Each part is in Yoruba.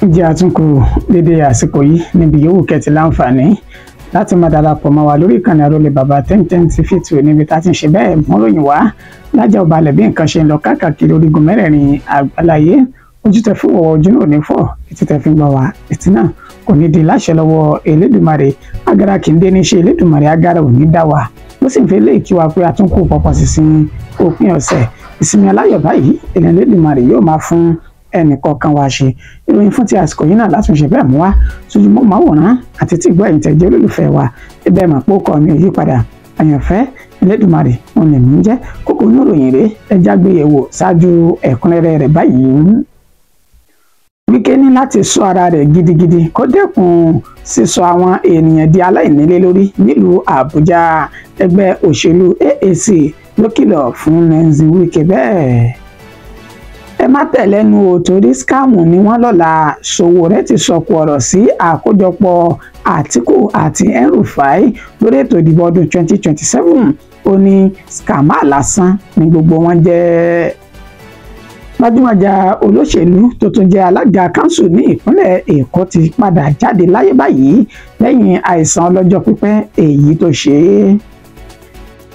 Ǹjẹ́ àtúnkù dédé àsìkò yìí níbi yòówù kẹ́tì láǹfààní láti máa darapọ̀ mọ́ wa lórí ìkànnì Àrólé Bàbá 1010 TV 2 níbi tá a ti ń ṣe bẹ́ẹ̀ mọ́ròyìn wá lájà ọbalẹ̀ bí nǹkan ṣe ń lọ káàkiri orígun mẹ́rẹ̀ẹ̀rin àgbáláyé. Ojú tẹ fún wọ ojú náà ní fọ́, etí tẹ fi ń gbọ́ wá etí náà kò ní di láṣẹ lọ́wọ́ Elédùmarè. Agara kì í dé ní ṣe Elédùmarè, agara ò ní dá wa. Ó sì ń fi léèkí wa pé àtúnkù pọpọ sísìn òpin ọ̀sẹ̀ ìsinmi aláyọ̀ báyìí Elédùmarè yóò máa fún ẹnìkọ̀ọ̀kan wa ṣe. Ìròyìn fún ti àsìkò yìí náà látúnṣe bẹ́ẹ̀ mú wá sójúmọ́ máwòrán àti tí ìgbọ́ ẹ̀yìn tẹ̀jẹ́ olólùfẹ́ wa. Ibẹ̀ mà pé ó kọ́ mi ò yí padà, àyànfẹ́ Elédùmarè òun lèmi ń jẹ́. Kókó oníròyìn rèé, ẹja gbéyẹ̀wò ṣáájú ẹ̀kúnrẹ́rẹ́ rẹ̀ báyìí. Wike ní láti ṣọ́ ara rẹ̀ gidigidi kó dẹ́kun sísọ àwọn ènìyàn di aláìnílé lórí nílùú Àbújá. Ẹgbẹ́ òṣèlú AAC ló kìlọ̀ fún Nyesom Wike bẹ́ẹ̀. Ẹ má tẹ̀lẹ́nu o, torí scam ni wọ́n lọ́la. Sowore ti sọ̀kò ọ̀rọ̀ sí àkójọpọ̀ Àtíkù àti El-Rufai lórí ètò ìdìbò ọdún 2027. Ó ní scammer lásán ni gbogbo wọn jẹ́. Gbajúgbajà olóṣèlú tó tún jẹ́ alága kánsù ní ìpínlẹ̀ Èkó ti padà jáde láyé báyìí lẹ́yìn àìsàn ọlọ́jọ́ pípẹ́ èyí tó ṣe é.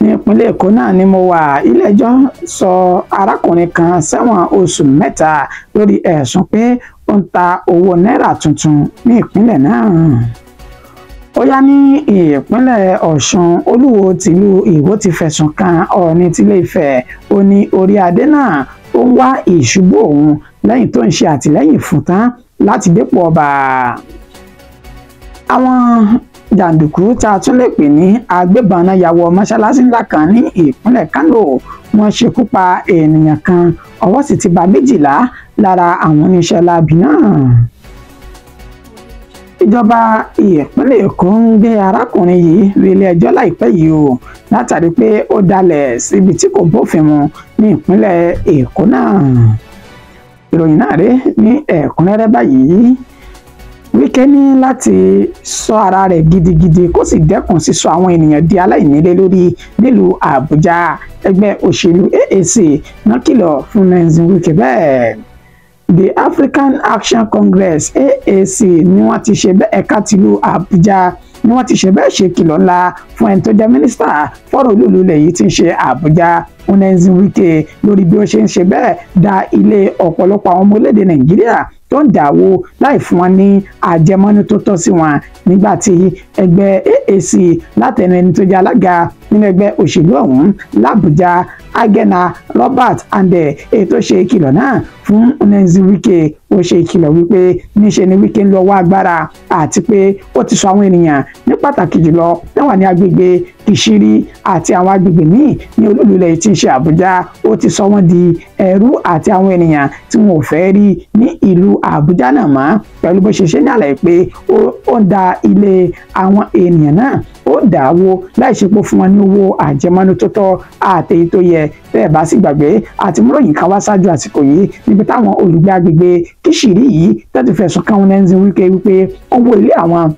Ní ìpínlẹ̀ Èkó náà ni mo wà. Ilé-ẹjọ́ sọ arákùnrin kan sẹ́wọ̀n oṣù 3 lórí ẹ̀sùn pé ó ń ta owó náírà tuntun ní ìpínlẹ̀ náà. Ó yá, ní ìpínlẹ̀ Ọ̀ṣun, Olúwo tìlú Ìwó ti fẹ̀sùn kan Ọọ̀ni tilé Ifẹ̀. Ó ní orí adé náà ó ń wá ìṣubú òun lẹ́yìn tó ń ṣe àtìlẹ́yìn fún tán láti dépò ọba. Àwọn jàǹdùkú tá a tún lè pè ní agbébọn náà ya wọ mọ́ṣáláṣí ńlá kan ní ìpínlẹ̀ Kánò. Wọ́n ṣekú pa ènìyàn kan, ọwọ́ sì ti bà 12 lára àwọn oníṣẹ́ láabi náà. Ìjọba ìpínlẹ̀ Èkó ń gbé arákùnrin yìí rí ilé ẹjọ́ láìpẹ́ yìí o, látàrí pé ó dalẹ̀ síbi tí kò bófin mu ní ìpínlẹ̀ Èkó náà. Ìròyìn náà rèé ní ẹ̀kúnrẹ́rẹ́ báyìí. Wike ní láti ṣọ́ ara rẹ̀ gidigidi kó sì dẹ́kun sísọ àwọn ènìyàn di aláìnílé lórí nílùú Àbújá. Ẹgbẹ́ òṣèlú AAC náà kìlọ̀ fún Nyesom Wike bẹ́ẹ̀. The African Action Congress AAC ni wọ́n ti ṣe bẹ́ẹ̀, ẹ̀ka tìlú Àbújá ni wọ́n ti ṣe bẹ́ẹ̀ ṣe kìlọ̀ ńlá fún ẹni tó jẹ́ mínísítà fọ́rọ̀ olúùlú ilẹ̀ yìí tí ń ṣe Àbújá, Nyesom Wike, lórí bí ó ṣe ń ṣe bẹ́ẹ̀ da ilé ọ̀pọ̀lọpọ̀ àwọn ọmọ orílẹ̀-èdè Nàìjíríà tó ń dàwó láì fún wọn ní àjẹmọ́nú tó tọ́ sí wọn. Nígbà tí ẹgbẹ́ AAC látẹnu ẹni tó jẹ́ alága nínú ẹgbẹ́ òṣèlú ọ̀hún l'Àbújá, Agena Robert Ande, èyí tó ṣe ìkìlọ̀ náà fún Nyesom Wike, ó ṣe ìkìlọ̀ wípé níṣe ni Wike ń lọ wá agbára àti pé ó ti sọ àwọn ènìyàn ní pàtàkì jùlọ táwọn ní agbègbè Kìṣírí àti àwọn agbègbè míì ní olúùlú ilẹ̀ tí ń ṣe Àbújá, ó ti sọ wọ́n di ẹrú àti àwọn ènìyàn tí wọn ò fẹ́ rí ní ìlú Àbújá náà mọ́, pẹ̀lú bó ṣe ṣe ní àlàyé pé ó ń da ilé àwọn ènìyàn náà, ó dà á wó láì ṣe pé fún wọn ní owó àjẹmọ́nú tó tọ́ àtèyí tó yẹ. Bẹ́ẹ̀ bá sì gbàgbé, àti múròyìn kan wá ṣáájú àsìkò yìí níbi táwọn olùgbé agbègbè Kìṣírí yìí tẹ́tù fẹ̀sùn kàn Nyesom Wike wípé ó wó ilé àwọn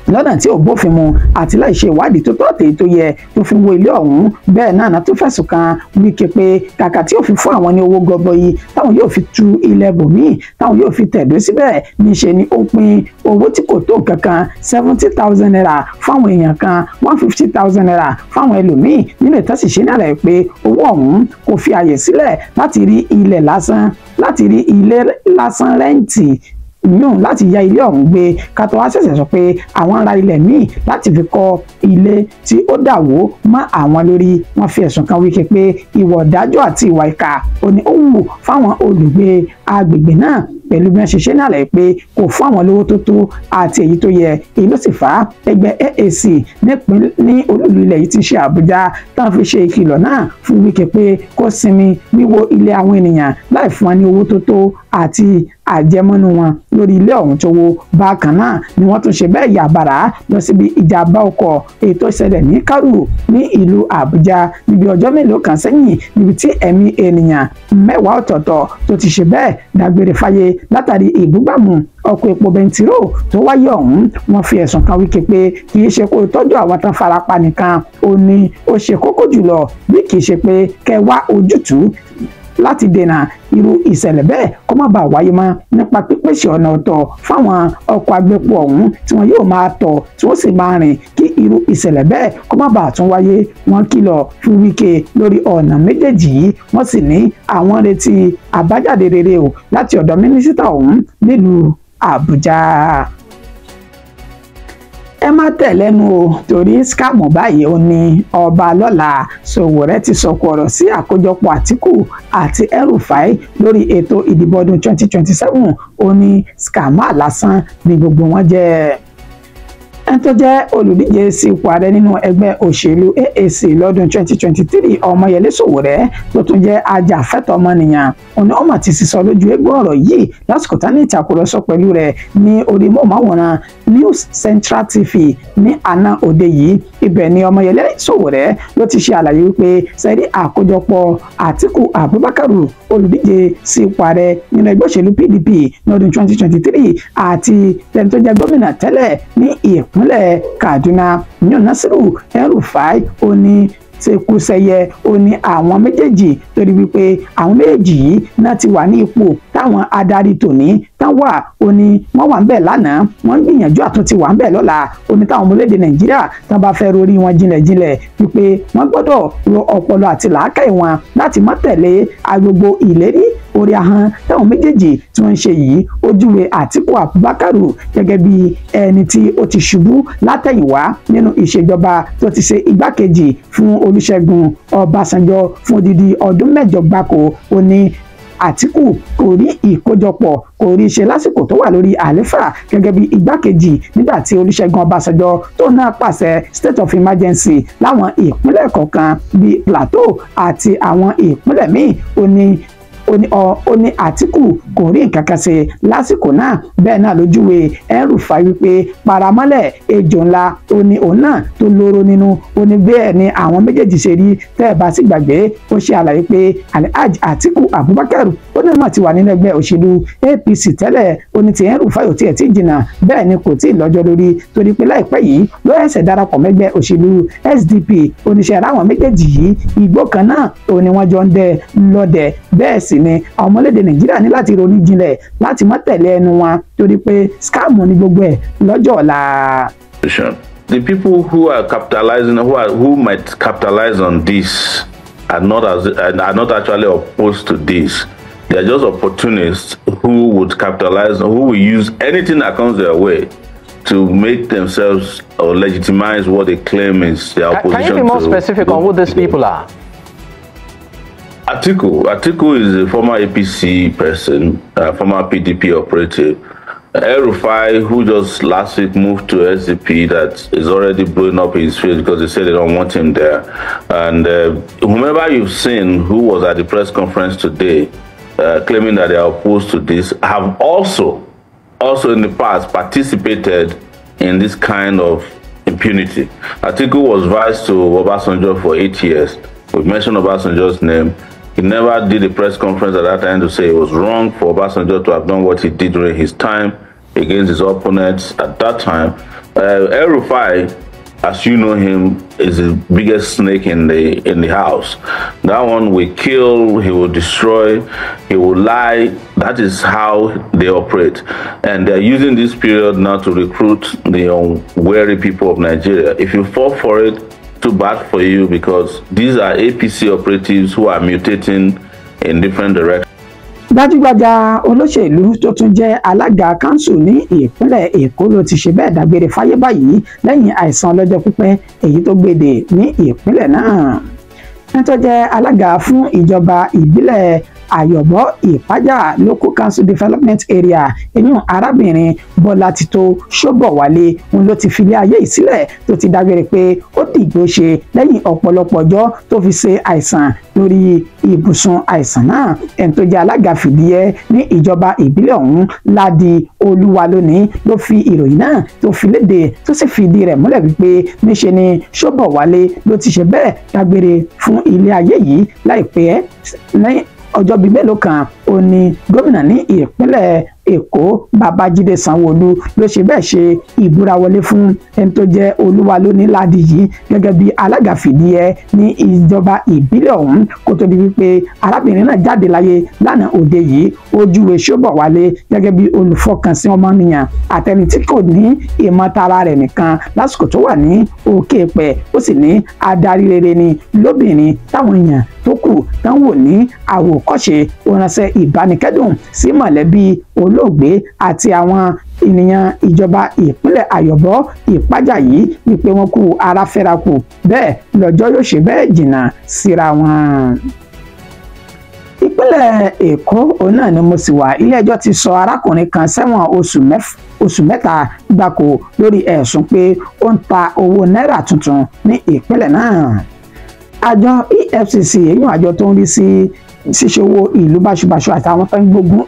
lọ́nà tí ò bófin mu àti láì ṣe ìwádìí tó tọ́ tèyí tó yẹ tó fi wó ilé ọ̀hún. Bẹ́ẹ̀ náà tó fẹ̀sùn kan Wike pé kàkà tí ó fi fún àwọn ní owó gọbọi táwọn yóò fi tu ilẹ̀ bòmíì táwọn yóò fi tẹ̀dó síbẹ̀, níṣe ni ó pín owó tí kò tó kankan, 70,000 naira fáwọn èèyàn kan, 150,000 naira fáwọn ẹlòmíì. Nínú ìtọ́síṣe náà rẹ̀ pé owó ọ̀hún kò fi àyè sílẹ̀ láti rí ilẹ̀ lásán, láti rí ilé lásán rent yún, láti ya ilé ọ̀hún gbé, ká tó wá ṣẹ̀ṣẹ̀ sọ pé àwọn ra ilẹ̀ míì láti fi kọ́ ilé tí ó dà wó mọ́ àwọn lórí. Wọ́n fi ẹ̀sùn kan Wike pé ìwà ọ̀dájú àti ìwà ìkà ó ní ó wù fáwọn olùgbé agbègbè náà, pẹ̀lú bí wọ́n ṣe ṣe ní àlàyé pé kò fún àwọn lówó tó tó àti èyí tó yẹ. Èyí ló sì fà á ẹgbẹ́ AAC ní olúùlú ilẹ̀ yìí ti ṣe Àbújá tán fi ṣe ìkìlọ̀ náà fún Wike pé kó sinmi wíwó ilé àwọn ènìyàn láì fún wọn ní owó tó tó àti àjẹmọ́nú wọn lórí ilé ọ̀hún tó wó. Bákan náà ni wọ́n tún ṣe bẹ́ẹ̀ yà bàrà lọ síbi ìjàmbá ọkọ̀ èyí tó ṣẹlẹ̀ ní Karu ní ìlú Àbújá níbi ọjọ́ mélòó kan sẹ́yìn, níbi tí ẹ̀mí ènìyàn 10 ọ̀tọ̀ọ̀tọ̀ tó ti ṣe bẹ́ẹ̀ dágbére fáyé látàrí ìbúgbàmù ọkọ̀ epo bẹntiró tó wáyé ọ̀hún. Wọ́n fi ẹ̀sùn kan Wike pé kì í ṣe kó tọ́jú àwọn tán farapa nìkan ó ní ó ṣe kókó jùlọ, bí kì í ṣe pé kẹ́ wá ojútùú. láti dènà irú ìṣẹ̀lẹ̀ bẹ́ẹ̀ kó má bàa wáyé mọ́ nípa pípèsè ọ̀nà ọ̀tọ̀ fáwọn ọkọ̀ agbépo ọ̀hún tí wọ́n yóò máa tọ̀ tí wọ́n sì máa rìn kí irú ìṣẹ̀lẹ̀ bẹ́ẹ̀ kó má bàa tún wáyé. Wọ́n kìlọ̀ fún Wike lórí ọ̀nà méjèèjì yìí, wọ́n sì ní àwọn retí àbájáde rere o láti ọ̀dọ̀ mínísítà ọ̀hún nílùú Àbújá. Ẹ má tẹ̀ lẹ́nu o, torí scam báyìí ó ní ọba lọ́la. Sowore ti sọ̀kò ọ̀rọ̀ sí àkójọpọ̀ Àtíkù àti El-Rufai lórí ètò ìdìbò ọdún 2027. Ó ní scammer lásán ni gbogbo wọn jẹ́. Ẹni tó jẹ́ olùdíje sí ipò ààrẹ nínú ẹgbẹ́ òṣèlú AAC lọ́dún 2023, Ọmọyẹlé Sowore, tó tún jẹ́ ajàfẹ́tọ̀ọ́ ọmọnìyàn, òní ọmọ ti sísọ lójú eégún ọ̀rọ̀ yìí lásìkò tá ní ìtàkùrọ̀sọ pẹ̀lú rẹ̀ ní orí móhùnmáwòrán News Central TV ní àná òde yìí. Ibẹ̀ ni Ọmọyẹlé Sowore ló ti ṣe àlàyé wípé sẹ́rí àkójọpọ̀ Àtíkù Abubakar, olùdíje sí ipò ààrẹ nínú ẹgbẹ́ òṣèlú PDP ní ọdún 2023, àti ẹni tó jẹ́ gómìnà tẹ́lẹ̀ ní ìpínlẹ̀ Kaduna ní Nasiru El-Rufai, ó ní ṣekúṣẹyẹ ó ní àwọn méjèèjì, torí wípé àwọn méjèèjì yìí náà ti wà ní ipò táwọn adarí tòní tán wà. Ó ní wọ́n wà ń bẹ̀ lánàá, wọ́n ń gbìyànjú àtúntì wà ń bẹ̀ lọ́la. Ó ní táwọn ọmọlédè Nàìjíríà tán bá fẹ́ rorí wọn jinlẹ̀jinlẹ̀ wípé wọ́n gbọ́dọ̀ ro ọpọlọ àti làákàyè wọn láti má tẹ̀lé agbègbè ìlérí orí ahọ́n táwọn méjèèjì tí wọ́n ń ṣe yìí. Ó júwe Àtíkù Abubakar gẹ́gẹ́ bí ẹni tí ó ti ṣubú látẹ̀yìnwá nínú ìṣèjọba tó ti ṣe igbákejì fún Olúṣẹ́gun Ọbásanjọ́ fún odidi ọdún 8 gbáko. Ó ní Àtíkù kò rí ìkójọpọ̀, kò rí ṣe lásìkò tó wà lórí àléfà gẹ́gẹ́ bí igbákejì nígbà tí Olúṣẹ́gun Ọbásanjọ́ tó náà pàṣẹ state of emergency láwọn ìpínlẹ̀ kọ̀ọ̀kan bíi Plateau àti àwọn ìpínlẹ̀ míì. Ó ní Àtíkù kò rí nǹkan kan ṣe lásìkò náà. Bẹ́ẹ̀ náà lójúwe El-Rufai wípé paramọ́lẹ̀ ejò ńlá ó ní òun náà tó lóró nínú. Ó ní bẹ́ẹ̀ ni àwọn méjèèjì ṣe rí. Tẹ́ ẹ bá sì gbàgbé, ó ṣe àlàyé pé Alhaji Àtíkù Abubakar ó ní mà ti wà nínú ẹgbẹ́ òṣèlú APC tẹ́lẹ̀. Ó ní ti El-Rufai ò tiẹ̀ tí jìnnà, bẹ́ẹ̀ ni kò tí ì lọ́jọ́ lórí, torí pé láìpẹ́ yìí ló ẹ̀sẹ̀ darapọ̀ mẹ́gbẹ́ òṣèlú SDP. Oníṣẹ́ ara àwọn méjèèjì yìí igbó kan náà òun ni wọ́n jọ ń dẹ lọ́dẹ. Bẹ́ẹ̀ sì ni àwọn ọmọlédè Nàìjíríà ní láti ronú jinlẹ̀ láti má tẹ̀lé ẹnu wọn, torí pé scam ní gbogbo ẹ̀ lọ́jọ́ ọ̀la. The people who are capitalizing, who might capitalize on this, are not actually opposed to this. They are just opportunists who would capitalize, who will use anything that comes their way to make themselves or legitimize what they claim is their opposition. Can you be more specific on who these people are? Atiku is a former APC person, former PDP operative. El-Rufai, who just last week moved to SDP, that is already blowing up his face because they say they don't want him there. And whomever you've seen who was at the press conference today, claiming that they are opposed to this, have also in the past participated in this kind of impunity. Atiku was vice to Obasanjo for 8 years. We've mentioned Obasanjo's name. He never did a press conference at that time to say it was wrong for Obasanjo to have done what he did during his time against his opponents at that time. El-Rufai, as you know him, is the biggest snake in the house. That one will kill, he will destroy, he will lie. That is how they operate. And they're using this period now to recruit the unwary people of Nigeria. If you fall for it, too bad for you, because these are APC operatives who are mutating in different directions. Gbajúgbajà olóṣèlú tó tún jẹ́ alága kanṣu ní ìpínlẹ̀ Èkó ló ti ṣe bẹ́ẹ̀ dágbére fáyé báyìí lẹ́yìn àìsàn ọlọ́jọ́ pípẹ́ èyí tó gbèdè ní ìpínlẹ̀ náà. Ẹni tó jẹ́ alága fún ìjọba ìbílẹ̀ Àyọ̀bọ̀ Ìpájà Local Council Development Area, eyín arábìnrin Bọ́lá Tító Ṣóbọ̀wálé, òun ló ti filé ayé ìsílẹ̀ tó ti dágbére pé ó dìgbò ṣe lẹ́yìn ọ̀pọ̀lọpọ̀ ọjọ́ tó fi ṣe àìsàn lórí ibùsùn àìsàn náà. Ẹni tó jẹ́ alága fìdíhẹ ní ìjọba ìbílẹ̀ ọ̀hún, Ládi Olúwalóní, ló fi ìròyìn náà tó fi léde tó sì fìdí rẹ̀ múlẹ̀ wípé níṣe ni Ṣóbọ̀wálé ló ti ṣe bẹ́ẹ̀ dágbére fún ilé ayé yìí láìpẹ́ lẹ́yìn ọjọ́ bíi mélòó kan Ó ní gómìnà ní ìpínlẹ̀ Èkó Babájídé Sanwó-Olú ló ṣe bẹ́ẹ̀ ṣe ìbúra wọlé fún ẹni tó jẹ́ Olúwalóní Ládì yìí gẹ́gẹ́ bí alága fìdíhẹ ní ìjọba ìbílẹ̀ ọ̀hún kó tó di wípé arábìnrin náà jáde láyé lánàá òde yìí. Ó júwe Ṣóbọ̀wálé gẹ́gẹ́ bí olùfọkànsìn ọmọnìyàn àtẹni tí kò ní ìmọ̀tara rẹ̀ nìkan lásìkò tó wà ní òkè pẹ̀. Ó sì ní adarí rere ni lóbìnrin táwọn èèyàn tó kù tán wò ní àwòkọ́ṣe. Ó ránṣẹ́ ìbánikẹ́dùn sí mọ̀lẹ́bí olóògbé àti àwọn ènìyàn ìjọba ìpínlẹ̀ Àyọ̀bọ̀ Ìpájà yìí wípé wọ́n kú ara fẹ́ra kù, bẹ́ẹ̀ lọ́jọ́ yóò ṣe bẹ́ẹ̀ jìnnà síra wọn. Ìpínlẹ̀ Èkó òun náà ni mo sì wà. Ilé-ẹjọ́ ti sọ arákùnrin kan sẹ́wọ̀n oṣù 3 gbáko lórí ẹ̀sùn pé ó ń ta owó náírà tuntun ní ìpínlẹ̀ náà. Àjọ EFCC, èyí àjọ tó ń rí sí ṣíṣe owó ìlú báṣubàṣu àtàwọn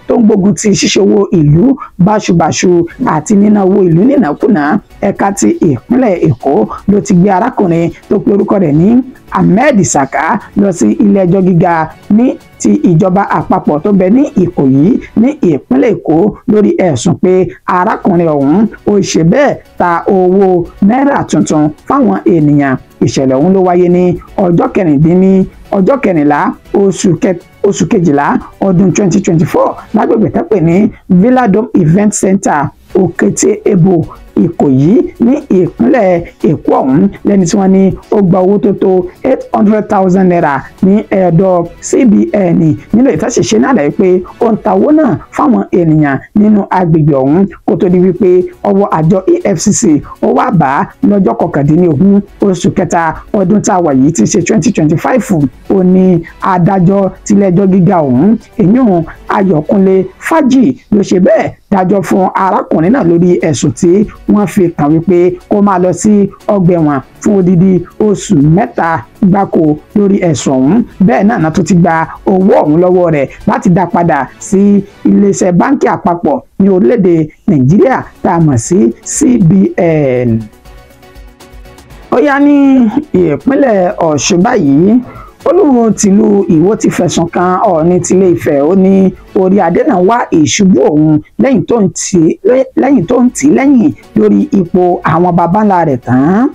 tó ń gbógun ti ṣíṣe owó ìlú báṣubàṣu àti níná owó ìlú nínàkúnà ẹ̀ka ti ìpínlẹ̀ Èkó ló ti gbé arákùnrin tó pe orúkọ rẹ̀ ní Ahmed Saka lọ sí ilé ẹjọ́ gíga ní ti ìjọba àpapọ̀ tó bẹ ní Ìkòyí ní ìpínlẹ̀ Èkó lórí ẹ̀sùn pé arákùnrin ọ̀hún ó ṣe bẹ́ẹ̀ ta owó náírà tuntun fáwọn ènìyàn. Ìṣẹ̀lẹ̀ ọ̀hún ló wáyé ní ọjọ́ 14 oṣù kejìlá ọdún 2024 lágbègbè tó pè ní Villa Dome Event Center, Òkété Ebo, Ìkòyí ní ìpínlẹ̀ Èkó ọ̀hún lẹ́ni tí wọ́n ní ó gba owó tó tó 800,000 naira ní ẹ̀dọ̀ CBN nínú ìtàṣẹ̀ṣe náà lẹ́yìn pé ó ń ta owó náà fáwọn ènìyàn nínú agbègbè ọ̀hún kó tó di wípé ọwọ́ àjọ EFCC ó wá bá lọ́jọ́ 19 oṣù kẹta ọdún tá a wà yìí ti ṣe 2025. Ó ní adájọ́ tilé-ẹjọ́ gíga ọ̀hún èyún Ayọ̀kúnlé Fájì ló ṣe bẹ́ẹ̀ dájọ́ fún arákùnrin náà lórí ẹ̀sùn tí wọ́n fi kàn wípé kó máa lọ sí ọgbà ẹ̀wọ̀n fún odidi oṣù 3 gbáko lórí ẹ̀sùn ọ̀hún. Bẹ́ẹ̀ náà tó ti gba owó ọ̀hún lọ́wọ́ rẹ̀ láti dá padà sí iléeṣẹ́ báńkì àpapọ̀ ní orílẹ̀-èdè Nàìjíríà tá a mọ̀ sí CBN. Ó yá ní ìpínlẹ̀ Ọ̀ṣun báyìí, Olúwo tìlú Ìwó ti fẹ̀sùn kan Ọọ̀ni tilé Ifẹ̀. Ó ní orí adé náà wá ìṣubú òun lẹ́yìn tó ń tì lẹ́yìn lórí ipò àwọn baba ńlá rẹ̀ tán.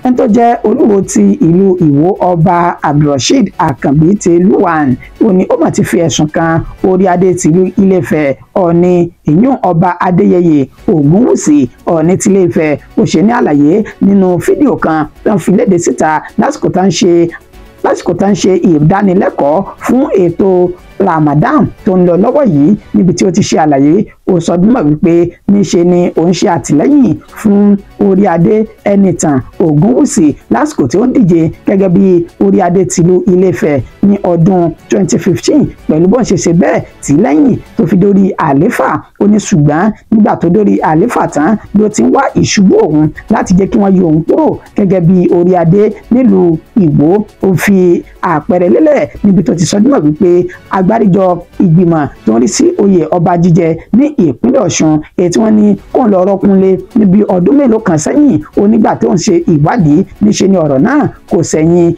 Ẹni tó jẹ́ Olúwo ti ìlú Ìwó, Ọba Abdulrasheed Àkànbí ti Luwan, ó ní ó mà ti fi ẹ̀sùn kan orí adé tìlú Ilé-Ifẹ̀ Ọọ̀ni ìyún Ọba Adéyẹyè Ògúnwùsì Ọọ̀ni tilé Ifẹ̀. Ó ṣe ní àlàyé nínú fídíò kan tó ń fi léde síta lásìkò tá ń ṣe ìdánilẹ́kọ̀ọ́ fún ètò Ramadan tó ń lọ lọ́wọ́ yìí, níbi tí ó ti ṣe àlàyé. Ó sọ dímọ̀ wípé níṣe ni òun ṣe àtìlẹ́yìn fún orí adé Ẹnìtàn Ògúnwùsì lásìkò tí ó ń díje gẹ́gẹ́ bí orí adé tìlú Ilé-Ifẹ̀ ní ọdún 2015 pẹ̀lú bó ń ṣe ṣe bẹ́ẹ̀ tì lẹ́yìn tó fi dórí àléfà. Ó ní ṣùgbọ́n nígbà tó dórí àléfà tán ló ti ń wá ìṣubú òun láti jẹ́ kí wọ́n yọ òun kúrò gẹ́gẹ́ bí orí adé nílùú Ìwó. Ó fi àpẹẹrẹ lélẹ̀ níbi tó ti sọ dímọ̀ wípé agbáríjọ ìgbìmọ̀ tó ń rí sí oyè ọba jíjẹ ní ìpínlẹ̀ Ọ̀ṣun èyí tí wọ́n ní kó ń lọ rọ́kúnlé níbi ọdún mélòó kan sẹ́yìn. Onígbà tó ń ṣe ìwádìí níṣe ni ọ̀rọ̀ náà kò sẹ́yìn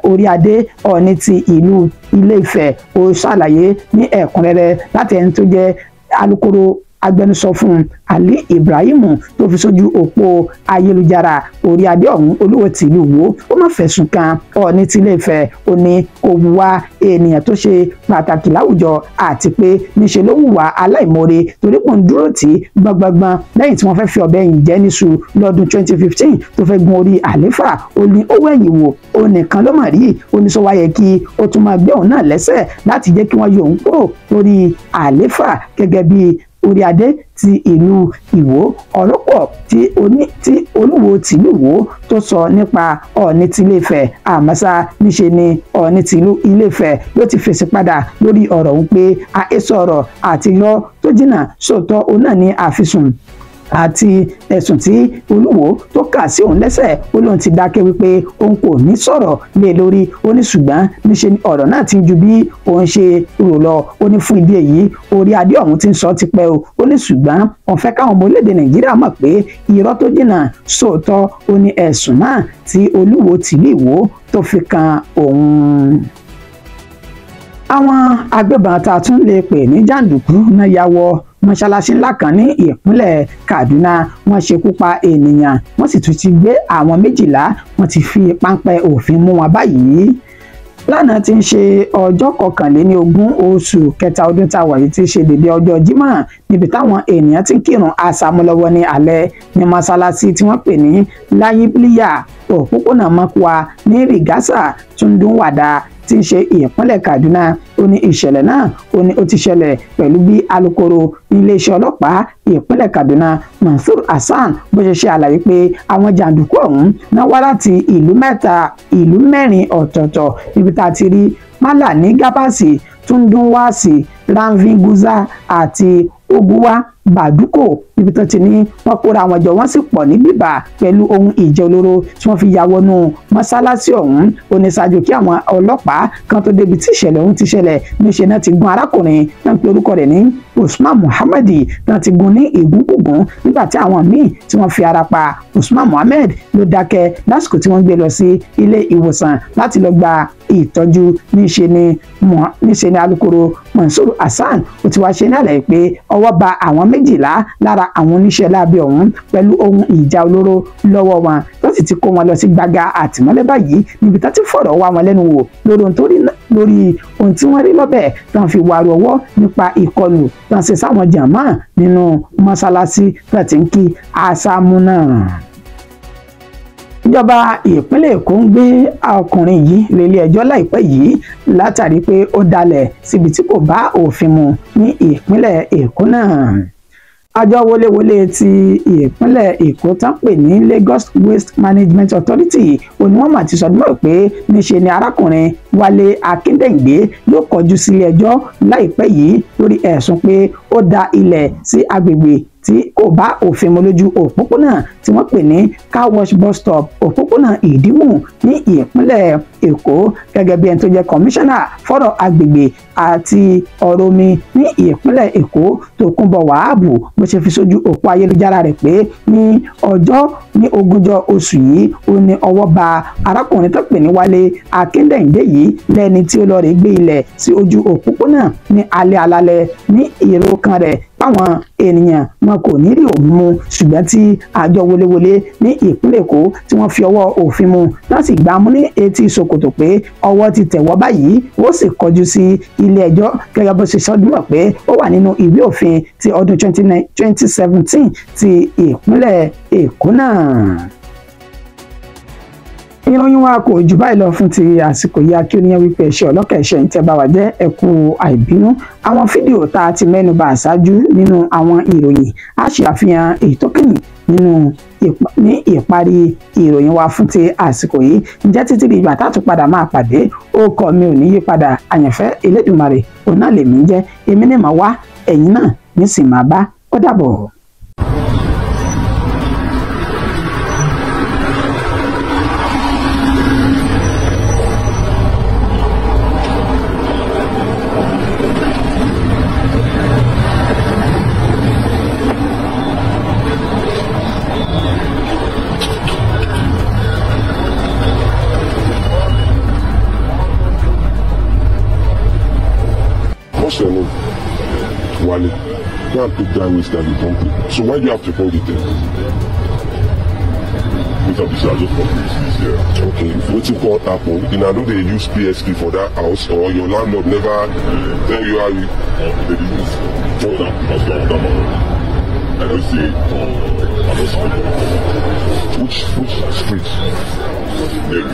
orí adé Ọọ̀ni ti ìlú Ilé-Ifẹ̀. Ó ṣàlàyé ní ẹ̀kúnrẹ́rẹ́ láti ẹni tó jẹ́ alukoro agbẹnusọ fún Ali Ibrahim tó fi sójú òpó ayélujára. Orí adé ọ̀hún Olúwo tìlú Ìwó ó má fẹ̀sùn kan Ọọ̀ni tilé Ifẹ̀. Ó ní kò wùwà ènìyàn tó ṣe pàtàkì láwùjọ àti pé níṣe ló hùwà aláìmoore torí pò ń dúró tì í gbọngbọngbọn lẹ́yìn tí wọ́n fẹ́ fi ọ̀bẹ yìí jẹ́ níṣu lọ́dún 2015 tó fẹ́ gun orí àléfà. Ó ní ó wẹ̀yìn wò ó nìkan ló mà rí. Ó ní sọ wáyé kí ó tún máa gbé òun náà lẹ́sẹ̀ láti jẹ́ kí wọ́n yọ òun kúrò lórí àléfà gẹ́gẹ́ bí orí adé ti ìlú Ìwó. Ọ̀rọ̀ pọ̀ tí Olúwo tìlú Ìwó tó sọ nípa Ọọ̀ni tilé Ifẹ̀. Àmọ́sá níṣe ni Ọọ̀ni tìlú Ilé-Ifẹ̀ ló ti fèsì padà lórí ọ̀rọ̀ ọ̀hún pé àhesọ ọ̀rọ̀ àti irọ́ tó jìnnà sóòótọ́ òun náà ní àfisùn àti ẹ̀sùn tí Olúwo tó kà sí òun lẹ́sẹ̀. Ó lóun ti dákẹ́ wípé òun kò ní sọ̀rọ̀ lé lórí. Ó ní ṣùgbọ́n níṣe ni ọ̀rọ̀ náà ti ń ju bí òun ṣe rò lọ. Ó ní fún ìdí èyí orí adé ọ̀hún ti ń sọ tipẹ́ o. Ó ní ṣùgbọ́n òun fẹ́ káwọn ọmọ orílẹ̀-èdè Nàìjíríà mọ̀ pé irọ́ tó jìnnà sóòótọ́ ó ní ẹ̀sùn náà tí Olúwo tìlú Ìwó tó fi kan òun. Àwọn agbébọn tá a tún lè pè ní jàǹdùkú náà ya wọ mọ́ṣáláṣí ńlá kan ní ìpínlẹ̀ Kaduna. Wọ́n ṣekú pa ènìyàn, wọ́n sì tún ti gbé àwọn 12, wọ́n ti fi páńpẹ́ òfin mú wọn báyìí. Lánàá tí ń ṣe ọjọ́ 21 oṣù kẹta ọdún tá a wà yìí, tí í ṣe dédé ọjọ́ Jímọ̀, níbi táwọn ènìyàn ti ń kírun àṣàmúlọ́wọ́ ní alẹ́ ní mọ́ṣáláṣí tí wọ́n pè ní Layibliya, òpópónà Mọ́kúà ní Rigasa, Tundunwada, tí ń ṣe ìpínlẹ̀ Kaduna. Ó ní ìṣẹ̀lẹ̀ náà ó ní ó ti ṣẹlẹ̀ pẹ̀lú bí alukoro iléeṣẹ́ ọlọ́pàá ìpínlẹ̀ Kaduna Mansur Hassan bó ṣe ṣe àlàyé pé àwọn jàǹdùkú ọ̀hún náà wá láti ìlú mẹ́ta ìlú mẹ́rin ọ̀tọ̀ọ̀tọ̀, níbi tá a ti rí Malami Gabasi, Tundunwasi, Ranvinguza àti Oguwa Baduko, níbi tó ti ní wọ́n kóra wọn jọ, wọ́n sì pọ̀ ní bíbà pẹ̀lú ohun ìjà olóró tí wọ́n fi ya wọnú mọ́sálásí ọ̀hún. Ó ní ṣáájú kí àwọn ọlọ́pàá kan tó débi tí ìṣẹ̀lẹ̀ ọ̀hún ti ṣẹlẹ̀, níṣẹ́ náà ti gun arákùnrin náà pé orúkọ rẹ̀ ní Usman Muhammad náà ti gun ní ìgúnkùgún, nígbà tí àwọn míì tí wọ́n fi ara pa. Usman Muhammad ló dákẹ́ lásìkò tí wọ́n gbé lọ sí ilé ìwòsàn láti lọ gba ìtọ́jú. Níṣe ni alukoro Mansur Hassan ó ti wá ṣe ní àlàyé pé ọwọ́ ba àwọn 12 lára àwọn oníṣẹ́ láabi ọ̀hún pẹ̀lú ohun ìjà olóró lọ́wọ́ wọn, tó sì ti kó wọn lọ sí gbàgà àtìmọ́lé báyìí, níbi tó ti fọ̀rọ̀ wá wọn lẹ́nu wò lórí ohun tí wọ́n rí lọ́bẹ̀ tó ń fi wàrú ọwọ́ nípa ìkọlù tó ń ṣe sáwọn jàmáà nínú mọ́ṣáláṣí tó ti ń kí àṣàmú náà. Ìjọba ìpínlẹ̀ Èkó ń gbé ọkùnrin yìí relé ẹjọ́ láìpẹ́ yìí látàrí pé ó dalẹ̀ síbi tí kò bá òfin mu ní ìpínlẹ̀ Èkó náà. Àjọ wọléwọlé ti ìpínlẹ̀ Èkó tán pè ní Lagos Waste Management Authority òní wọ́n mà ti sọdún mọ́ pé níṣe ni arákùnrin Wálé Akíndéǹgbé yóò kọjú sílé ẹjọ́ láìpẹ́ yìí lórí ẹ̀sùn pé ó da ilẹ̀ sí agbègbè tí kò bá òfin mu lójú òpópónà tí wọ́n pè ní car wash bus stop, òpópónà Ìdímù ní ìpínlẹ̀ Èkó. Gẹ́gẹ́ bí ẹni tó jẹ́ kọmíṣánná fọ́rọ̀ agbègbè àti ọ̀rọ̀ omi ní ìpínlẹ̀ Èkó, Tókunbọ̀ Wàhábù, bó ṣe fi sójú òpó ayélujára rẹ̀ pé ní ọjọ́ ní ogúnjọ́ oṣù yìí ó ní ọwọ́ ba arákùnrin tó pè ní Wálé Akíndéǹdé yìí lẹ́ni tí ó lọ rè gbé ilẹ̀ sí ojú òpópónà ní alẹ́ alalẹ́ ní èrò kan rẹ̀ báwọn ènìyàn wọn kò ní rí òun mú, ṣùgbọ́n tí àjọ wọléwọlé ní ìpínlẹ̀ Èkó tí wọ́n fi ọwọ́ òfin mú láti gbá mú ní etí ṣòkòtò pé ọwọ́ ti tẹ̀wọ́ báyìí, ó sì kọjú sí ilé ẹjọ́ gẹ́gẹ́ bó ṣe sọdúnmọ̀ pé ó wà nínú ìwé òfin ti ọdún 2017 ti ìpínlẹ̀ Èkó náà. Ìròyìn wa kò jù báyìí lọ fún ti àsìkò yìí. Akíníyàn wípé ẹṣẹ ọlọ́kà ẹṣẹ ń tẹ́ bá wa jẹ́ ẹkú àìbínú. Àwọn fídíò tá a ti mẹ́nu bà ṣáájú nínú àwọn ìròyìn á ṣe àfihàn èyí tó kẹ́yìn nínú ní ìparí ìròyìn wa fún ti àsìkò yìí. Ǹjẹ́ títí di ìgbà tá a tún padà máa pàdé, ó kọ mi ò ní yí padà. Àyànfẹ́ Elédùmarè òun náà lèmi ń jẹ́, èmi ní màá wá, ẹ̀yin náà ní sì máa bá. Ó dàbọ̀. What's your name? Wale. Go and pick that waste that you dumped it. So why do you have to hold it there? Because I just want to this here. Okay, wetin come happen? You know they use PSP for that house, or your landlord never tell you how you they use. That's I don't see. I don't see. Which street? Name.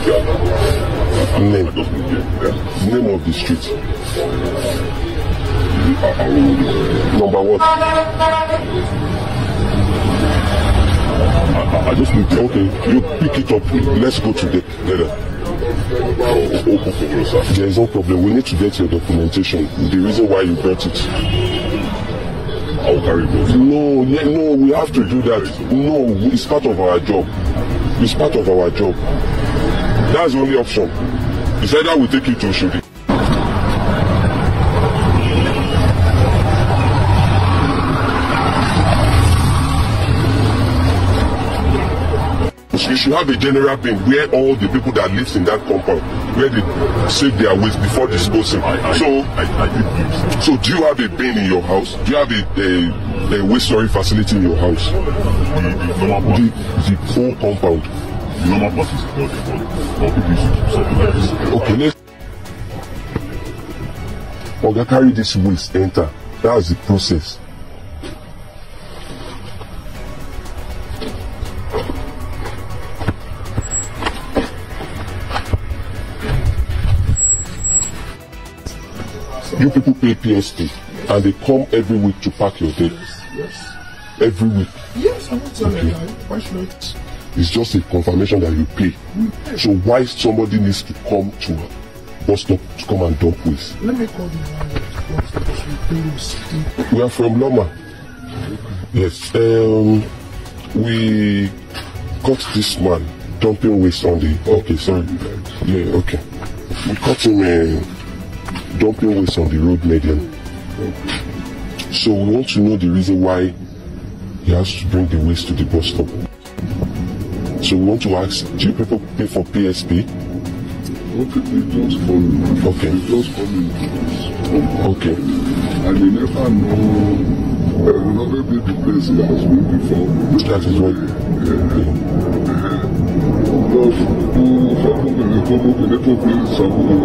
Name. Name of the street. Number what? I just need to. Okay, you pick it up. Let's go together. There is no problem. We need to get your documentation. The reason why you bought it. I'll carry it. No, no, we have to do that. No, it's part of our job. It's part of our job. That's the only option. It's either we take you to Oshodi. house, you should have a general bin where all the people that lives in that compound, where they save their waste before disposing. I did give. So do you have a bin in your house? Do you have a waste storage facility in your house? The normal part. The whole compound. The normal part is not, but people should keep something like this. Okay, let's. Oga, carry this waste, enter. That's the process. You people pay PSP and they come every week to pack your day. Yes. Every week. Yes, I won't tell Okay. you. Why should I? It's just a confirmation that you pay. So why somebody needs to come to bus stop to come and dump waste? Let me call the landlord because we pay receipt. We are from Loma. Yes. We caught this man dumping waste on the. Okay, sorry. Yeah, okay. We caught him dumping waste on the road median. So we want to know the reason why he has to bring the waste to the bus stop. So we want to ask, do you people pay for PSP? Okay, they just come in. Okay. They just come in. Okay. And you never know. Maybe the place he has been before. That is what.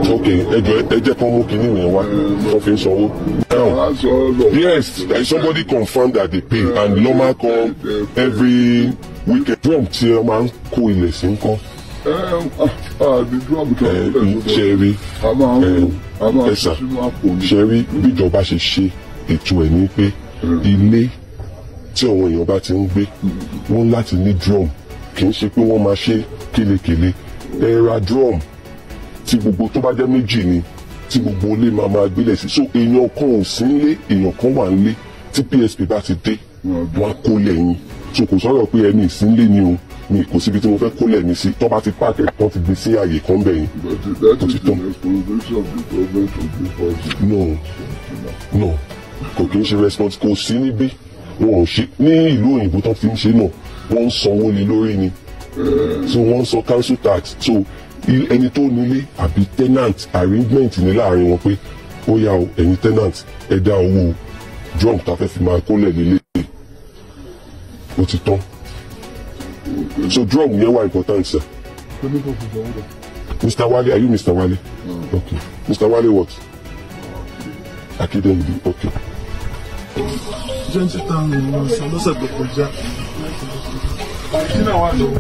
Okay, ẹ jẹ́ kán mú kinní yẹn wá, wọ́n fi ń sanwó. Yes, somebody confirmed that they pay and normal come every weekend. Drum tí ẹ máa ń kó ilẹ̀ sí ńkọ́. Ṣe rí ẹ̀sà, ṣe rí bíjọba ṣe ṣe ètò ẹ̀ ní pé ilé tí àwọn èèyàn bá ti ń gbé wọ́n láti ní drum, kì í ṣe pé wọ́n máa ṣe kélekèle. Ẹ ra drum tí gbogbo tó bá jẹ́ méjì ni tí gbogbo ilé máa máa gbélé sí. So èèyàn kan ò sí nílé, èèyàn kan wà nílé. Tí PSP bá ti dé, wọ́n á kó lẹ́yìn. So kò sọ̀rọ̀ pé ẹni ìsínlé ni o, mi kò síbi tí mo fẹ́ kó lẹ́yìn sí. Tó bá ti páàkì tó ti gbé sí àyè kan bẹ̀yìn. But that is the responsibility of the government to give us. No, kò kí n ṣe response, kò sí níbí. Wọn ò ṣe ní ìlú òyìnbó tó ti ń ṣe náà, wọ́n ń sanwó lé lórí ni. So wọ́n ń san council tax. So ẹni tó nílé àbí tenant, arrangement ní láàrin wọn pé ó yá o, ẹ̀yin tenant ẹ dá owó drum tá a fẹ́ fi máa kólẹ̀ nílé. Ó ti tán. So drum yẹn wà important, sir. Mr. Wale, are you Mr. Wale? Okay. Mr. Wale what? Akidembi, okay. 20,000 lọ́sẹ̀ tó kọjá. Kí náà wà lọ́wọ́?